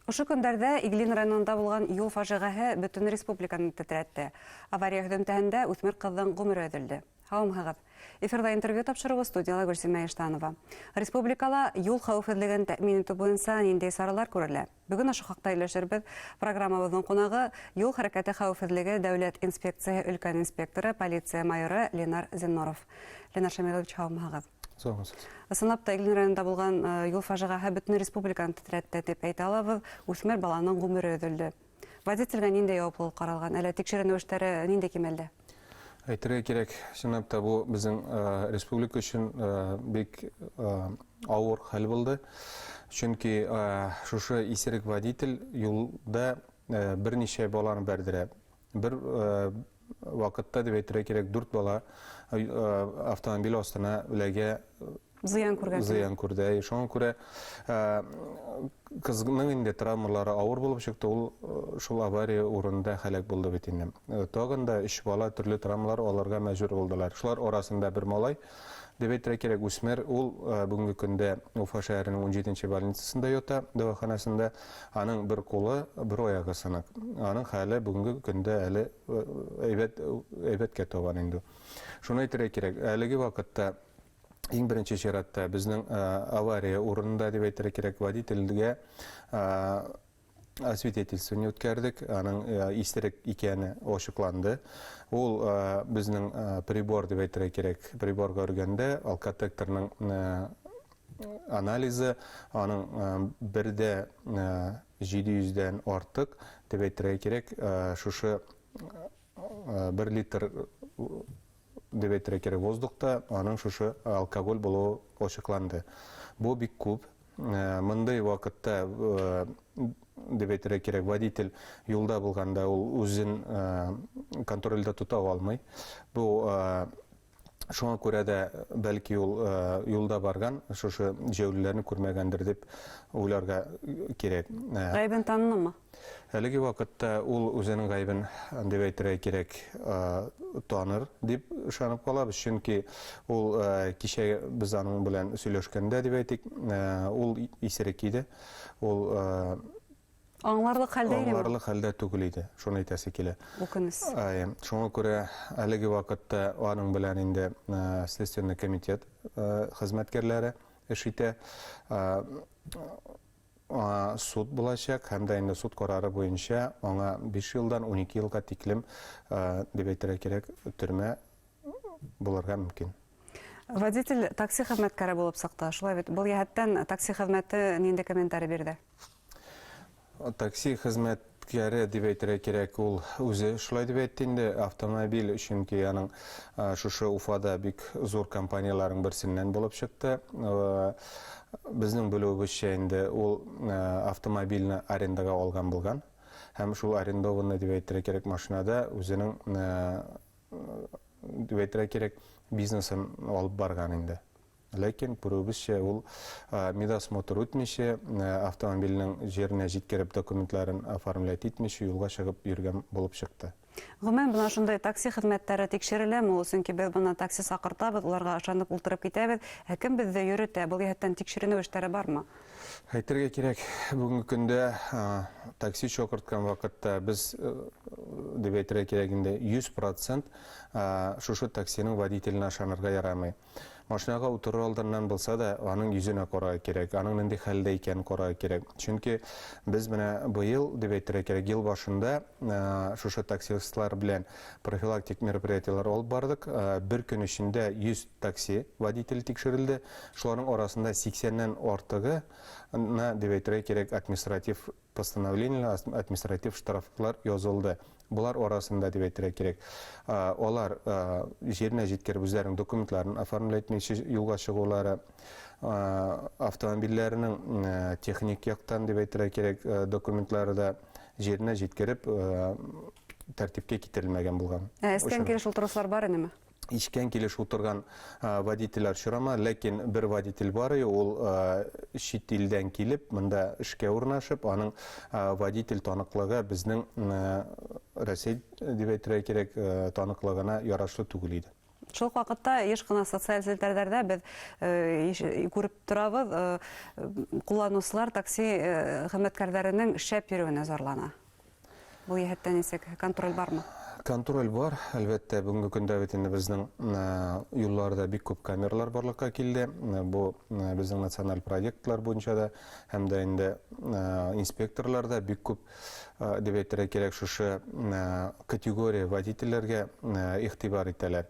Ошо көндәрҙә Иглин районында булған юл фажиғәһе бөтөн республиканы тетрәтте. Авария һөҙөмтәһендә үҫмер ҡыҙҙың ғүмере өҙөлдө. Һаумыһығыҙ! Эфирҙа интервью тапшырыуы, студияла Гөлсимә Иштанова. Республикала юл хәүефһеҙлеген тәьмин итеү буйынса ниндәй саралар күрелә? Бөгөн ошо хаҡта һөйләшербеҙ. Программабыҙҙың ҡунағы юл хәрәкәте хәүефһеҙлеге дәүләт инспекцияһы өлкән инспекторы, полиция майоры Ленар Зиннуров. Ленар Шамилович, һаумыһығыҙ! Саумысыз. Ысынлап та, Иглин районында булған юл фажиғаһы бөтөн республиканы тетрәтте тип әйтә алабыҙ. Үҫмер баланың ғүмере өҙөлдө. Водителгә ниндәй яуаплылыҡ ҡаралған? Әле тикшеренеү эштәре ниндәй кимәлдә? Әйтергә кирәк, чынлап та бу безнең республика өчен бик авыр хәл булды. Чөнки шушы исерек водитель юлда берничә баланы бәрдерә. Бер вакытта дип әйтергә кирәк, дүрт бала автомобиль астына эләгә, зыян күргән. Зыян күрде. Шуңа күрә кызның инде травмалары авыр булып чыкты, ул шул авария урынында һәлак булды бит инде. Тагын да өч бала төрле травмалар алырга мәҗбүр булдылар. Шулар арасында бер малай, дип әйтергә кирәк, үсмер, ул бүгенге көндә Уфа шәһәренең 17нче больницасында ята, дәваханасында. Аның бер кулы, бер аягы сынык. Аның хәле бүгенге көндә әле әйбәт, әйбәткә табан инде. Шуны әйтергә кирәк, әлеге вакытта иң беренче чиратта безнең авария урынында, дип әйтергә кирәк, водительгә освидетельствование үткәрдек, аның исерек икәне ачыкланды. Ул безнең прибор дип әйтергә кирәк, приборга өргәндә алкотекторның анализы аның бер дә 700дән артык дип әйтергә кирәк, шушы 1 литр дип әйтергә кирәк воздухта аның шушы алкоголь булуы ачыкланды. Бу бик күп. Мондый вакытта, дип әйтергә кирәк, водитель юлда булганда ул үзен контрольдә тота алмый. Бу шуңа күрә дә бәлки ул юлда барган шушы җәяүлеләрне күрмәгәндер дип уйларга кирәк. Гаебен танынымы? Әлеге вакытта ул үзенең гаебен, дип әйтергә кирәк, таныр дип ышанып калабыз, чөнки ул кичә без аның белән сөйләшкәндә, дип әйтик, ул исерек иде. Ул аңларлык хәлдә идеме? Аңларлык хәлдә түгел иде, шуны әйтәсе килә. Үкенеч. Шуңа күрә әлеге вакытта аның белән инде Следственный комитет хезмәткәрләре эш итә. Суд булачак һәм дә инде суд карары буенча аңа 5 елдан 12 елга тиклем, дип әйтергә кирәк, төрмә булырга мөмкин. Водитель такси хезмәткәре булып чыкты. Шулай бит? Был йәһәттән такси хезмәте нинди комментарий бирде? Такси хезмәткәре дип әйтергә кирәк, ул үзе шулай дип әйтте инде. Автомобиль, чөнки аның шушы Уфада бик зур компанияләрнең берсеннән булып чыкты. Безнең белүебезчә инде ул автомобильне арендага алган булган. Һәм шул арендованный дип әйтергә кирәк машинада үзенең, дип әйтергә кирәк, бизнесын алып барган инде. Ләкин күрүебезчә, ул медосмотр үтмичә, автомобильнең җиренә җиткереп документларын оформлять итмичә юлга чыгып йөргән булып чыкты. Гомумән, бына шундай такси хезмәттәре тикшереләме ул? Чөнки без бына такси сакыртабыз, уларга ышанып ултырып китәбез. Ә кем безне йөретә? Был йәһәттән тикшеренү эштәре бармы? Әйтергә кирәк, бүгенге көндә такси чакырткан вакытта без, дип әйтергә кирәк инде, 100 процент шушы таксиның водителенә ышанырга ярамый. Машинага утырыр алдыннан булса да, аның йөзенә карарга кирәк, аның нинди хәлдә икәнен карарга кирәк. Чөнки без менә быел, дип әйтергә кирәк, ел башында шушы таксистлар белән профилактик мероприятиеләр алып бардык. Бер көн эчендә 100 такси водителе тикшерелде. Шуларның арасында 80-нән артыгы, дип әйтергә кирәк, административ постановлениеләр, административ штрафлар язылды. Болар арасында, дип әйтергә кирәк, алар җиренә җиткереп үзләренең документларын оформлять итмичә юлга чыгулары, автомобильләренең техник яктан, дип әйтергә кирәк, документлары да җиренә җиткереп тәртипкә китерелмәгән булган. Ә эскән килеш утыручылар бар инеме? Эчкән килеш утырган водительләр очрамады, ләкин бер водитель бар иде, ул чит илдән килеп, монда эшкә урнашып, аның водитель таныклыгы безнең Рәсәй дип әйтергә кирәк, таныклыгына ярашлы түгел иде. Шул уҡ ваҡытта йыш ҡына социаль селтәрҙәрҙә беҙ күреп торабыҙ, ҡулланыусылар такси хеҙмәткәрҙәренең шәп йөрөүенә зарлана. Был йәһәттән нисек, контроль бармы? Контроль бар, әлбәттә, бөгөнгө көндә бит инде безнең юлларда бик күп камералар барлыкка килде. Бу безнең националь проектлар буенча да һәм дә инде инспекторлар да бик күп дип әйтергә кирәк, шушы категория водительләргә игътибар итәләр.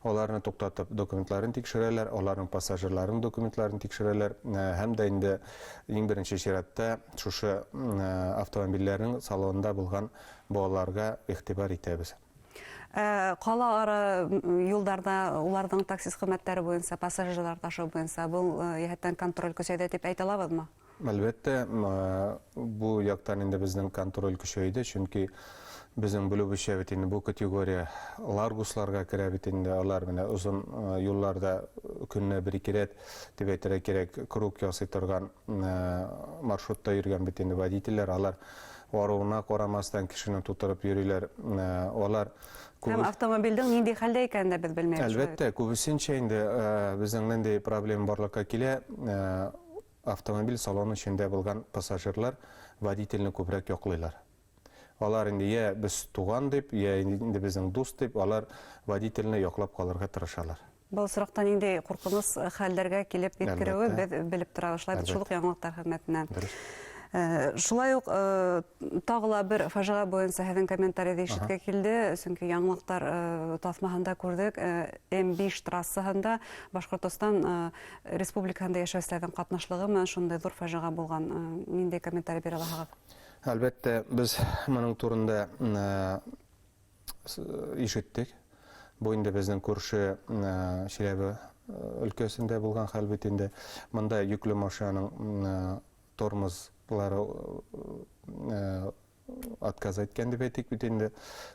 Аларны туктатып документларын тикшерәләр, аларның пассажирларының документларын тикшерәләр һәм дә инде иң беренче чиратта шушы автомобильләрнең салонында булган балаларга игътибар итәбез. Ҡала ара юлдарҙа уларҙың таксист хеҙмәттәре буйынса, пассажирҙар ташыу буйынса был йәһәттән контроль көсәйҙе тип әйтә алабыҙмы? Әлбәттә, бу яҡтан инде беҙҙең контроль көсәйҙе, сөнки беҙҙең белеүебеҙсә бит инде бу категория ларгусларға керә бит инде, алар менә оҙон юлларҙа көнөнә бер-ике рәт дип әйтергә кәрәк, круг ясай торған маршрутта йөрөгән бит инде водительләр, алар арыуына ҡарамаҫтан кешене тутырып йөрөйләр. Алар Һәм автомобилдең ниндәй хәлдә икәнен дә беҙ белмәйбеҙ. Әлбәттә, күбесенсә инде беҙҙең ниндәй проблема барлыҡҡа килә, автомобиль салоны эсендә булған пассажирлар водительне күберәк яҡлыйлар. Алар инде йә беҙ туған дип, йә инде беҙҙең дуҫ дип, алар водительне яҡлап ҡалырға тырышалар. Был осраҡта ниндәй ҡурҡыныс хәлдәргә килеп еткереүе беҙ белеп торабыҙ, шулай бит, шул уҡ яңылыҡтар хеҙмәтенән. Шулай уҡ тағы ла бер фажиғә буйынса һеҙҙең комментарийҙы ишеткә килде, сөнки яңылыҡтар таҫмаһында күрҙек, М5 трассаһында Башҡортостан Республикаһында йәшәүселәрҙең ҡатнашлығы менән шундай ҙур фажиғә булған. Ниндәй комментарий бирә алаһығыҙ? Әлбәттә, беҙ моның турында ишеттек. Бу инде беҙҙең күрше Силәбе өлкәсендә булған хәл бит инде. Мында йөклө машинаның тормозлары отказ әйткән дип әйтик бит инде.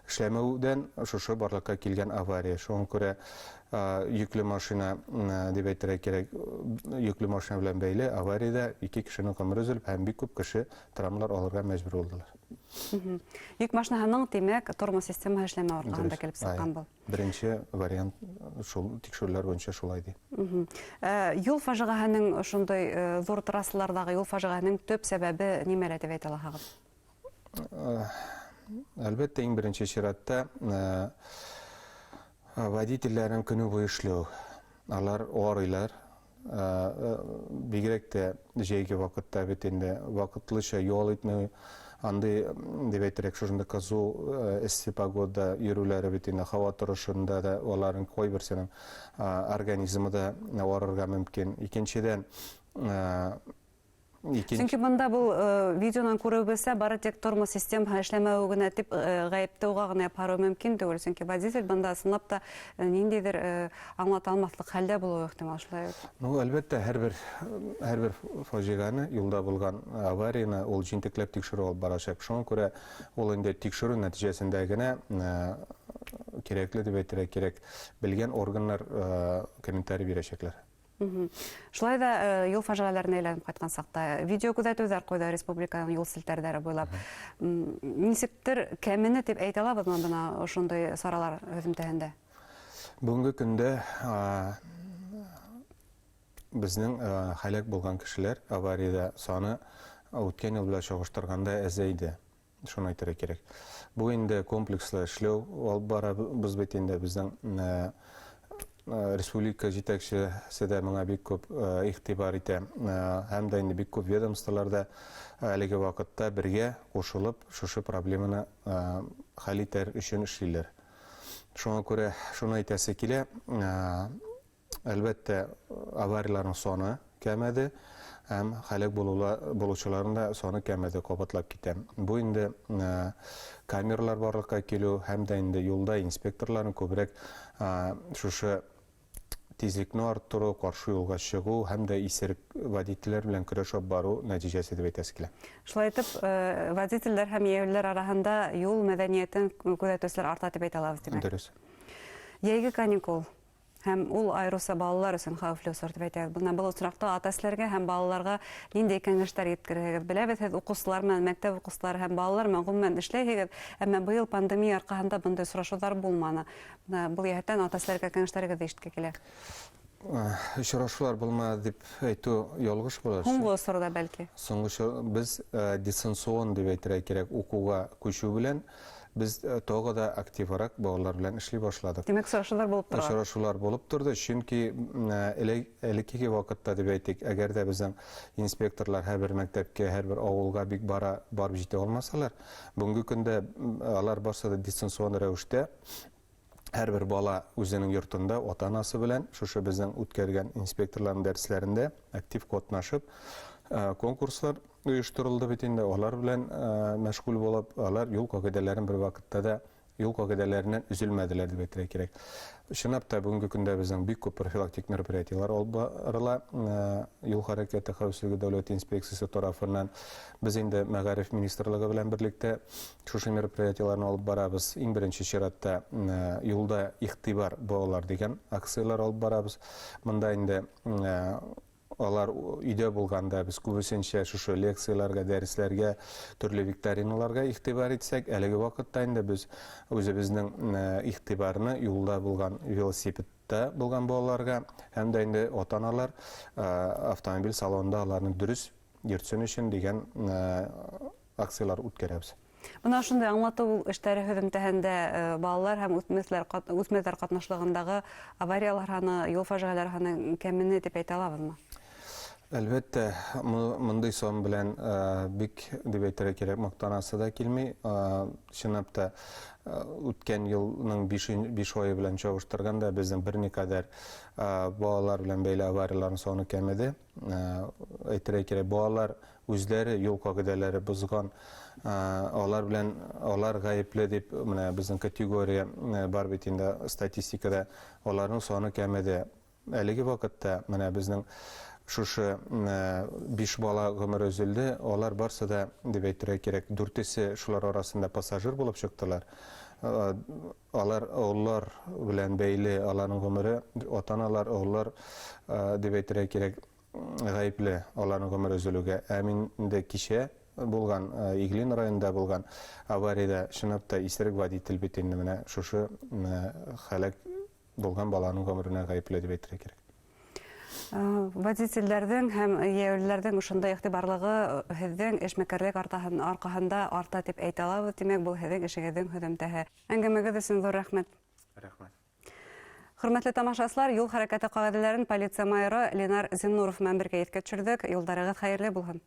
Эшләмәүҙән шушы барлыҡҡа килгән авария. Шуңа күрә йөклө машина дип әйтергә кәрәк, йөклө машина белән бәйле авариядә ике кешенең ғүмере өзелеп һәм бик күп кеше травмалар алырға мәжбүр булдылар. Йөк машинаһының, тимәк, тормоз системаһы эшләмәү арҡаһында килеп сыҡҡан был. Беренсе вариант шул тикшереүҙәр буйынса шулай ти. Юл фажиғәһенең ошондай ҙур трассаларҙағы юл фажиғәһенең төп сәбәбе нимәлә тип әйтә алаһығыҙ? Әлбәттә, иң беренсе сиратта водительләрнең көнө буйы эшләү. Алар арыйлар. Бигерәк тә җәйге ваҡытта бит инде ваҡытлыча ял итмәү, андый дип әйтергә, шушындай кызу эссе погода йөрүләре бит инде һава торышында да аларның кайберсенең организмы да арырга мөмкин. Икенчедән, Сөнки бында был видеонан күреүебеҙсә, бары тик тормоз системаһы эшләмәүе генә тип ғәйепте уға ғына япһарыу мөмкин түгел, сөнки водитель бында ысынлап та ниндәйҙер аңлата алмаҫлыҡ хәлдә булыуы ихтимал, шулай бит? Әлбәттә, һәр бер фажиғәне, юлда булған аварияны ул җентекләп тикшерү алып барасаҡ. Шуңа күрә ул инде тикшерү нәтиҗәсендә генә кирәкле дип әйтергә кирәк, белгән органнар комментарий бирәчәкләр. Шулай да юл фажиғәләренә әйләнеп ҡайтҡан саҡта видео күҙәтеүҙәр ҡуйҙы республиканың юл селтәрҙәре буйлап. Нисектер кәмене тип әйтә алабыҙмы бына ошондай саралар һөҙөмтәһендә? Бөгөнгө көндә беҙҙең һәләк булған кешеләр аварияда саны үткән ел белән чагыштырганда әзәйде. Шуны әйтергә кирәк. Бу инде комплекслы эшләү алып барабыз бит инде беҙҙең республика җитәкчесе дә моңа бик күп игътибар итә. Һәм дә инде бик күп ведомстволарда әлеге вакытта бергә кушылып шушы проблеманы хәл итәр өчен эшлиләр. Шуңа күрә шуны әйтәсе килә, әлбәттә, аварияларның саны кәмәде һәм һәлак булучыларның да саны кәмәде, кабатлап китәм. Бу инде камералар барлыкка килү һәм дә инде юлда инспекторларның күбрәк шушы тизлекне арттыру, каршы юлга чыгу һәм дә исерек водительләр белән көрәш алып бару нәтиҗәсе дип әйтәсе килә. Шулай итеп, водительләр һәм йәяүлеләр араһында юл мәдәниятен күҙәтеүселәр арта дип әйтә алабыҙ, тимәк. Дөрес. Йәйге каникул. Һәм ул айырыуса балалар өсөн хәүефле осор тип әйтәбеҙ. Бына был осраҡта ата-әсәләргә һәм балаларға ниндәй кәңәштәр еткерәһегеҙ? Беләбеҙ, һеҙ уҡыусылар менән, мәктәп уҡыусылары һәм балалар менән ғөмүмән эшләйһегеҙ, әммә быйыл пандемия арҡаһында бындай осрашыуҙар булманы. Бына был йәһәттән ата-әсәләргә кәңәштәрегеҙҙе ишетке килә. Очрашулар булмады дип әйтү ялгыш булыр. Һуңғы осорҙа бәлки. Соңғы осор без дистанцион дип әйтергә кирәк, укуга күчү белән без тагы да активрак балалар белән эшли башладык. Димәк, очрашулар булып тора. Очрашулар булып торды, чөнки элеккеге вакытта дип әйтик, әгәр дә безнең инспекторлар һәрбер мәктәпкә, һәрбер авылга бик бара барып җитә алмасалар, бүгенге көндә алар барсы да дистанцион рәвештә һәрбер бала үзенең йортында ата-анасы белән шушы безнең үткәргән инспекторларның дәресләрендә актив катнашып, конкурслар оештырылды бит инде, алар белән мәшгуль булып, алар юл кагыйдәләрен бер вакытта да юл кагыйдәләреннән өзелмәделәр дип әйтергә кирәк. Чынлап та бүгенге көндә безнең бик күп профилактик мероприятиелар алып барыла. Юл хәрәкәте хәвефсезлеге дәүләт инспекциясе тарафыннан без инде мәгариф министрлыгы белән берлектә шушы мероприятиеләрне алып барабыз. Иң беренче чиратта юлда игътибар балалар дигән акцияләр алып барабыз. Монда инде алар өйдә булганда без күбесенчә шушы лекцияләргә, дәресләргә, төрле викториналарга игътибар итсәк, әлеге вакытта инде без үзебезнең игътибарны юлда булган велосипедта булган балаларга һәм дә инде ата-аналар автомобиль салонында аларны дөрес йөртсен өчен дигән акцияләр үткәрәбез. Бына шундай аңлатыу эштәре һөҙөмтәһендә балалар һәм үҫмерҙәр ҡатнашлығындағы авариялар һаны, юл фажиғәләре һаны кәмене тип әйтә алабыҙмы? Әлбәттә, мондый сан белән бик дип әйтергә кирәк, мактанасы да килми. Чынлап та үткән елның 5 ае белән чагыштырганда безнең берникадәр балалар белән бәйле аварияләрнең саны кәмеде. Әйтергә кирәк, балалар үзләре юл кагыйдәләре бозган, алар белән алар гаепле дип менә безнең категория бар бит инде статистикада, аларның саны кәмеде. Әлеге вакытта менә безнең шушы 5 бала гомере өзелде, алар барсы да дип әйтергә кирәк, дүртесе шулар арасында пассажир булып чыктылар. Алар олылар белән бәйле, аларның гомере, ата-аналар, олылар дип әйтергә кирәк, гаепле аларның гомере өзелүгә. Ә мин инде кичә булган Иглин районында булган авариядә чынлап та исерек водитель бит инде менә шушы һәлак булган баланың гомеренә гаепле дип әйтергә кирәк. Водительләрҙең һәм йәйәүлеләрҙең ошондай иғтибарлығы һеҙҙең эшмәкәрлек арҡаһында арта тип әйтә алабыҙ. Тимәк, был һеҙҙең эшегеҙҙең һөҙөмтәһе. Әңгәмәгеҙ өсөн ҙур рәхмәт. Рәхмәт. Хөрмәтле тамашасылар, юл хәрәкәте ҡағиҙәләрен полиция майоры Ленар Зиннуров менән бергә иҫкә төшөрҙөк. Юлдарығыҙ хәйерле булһын.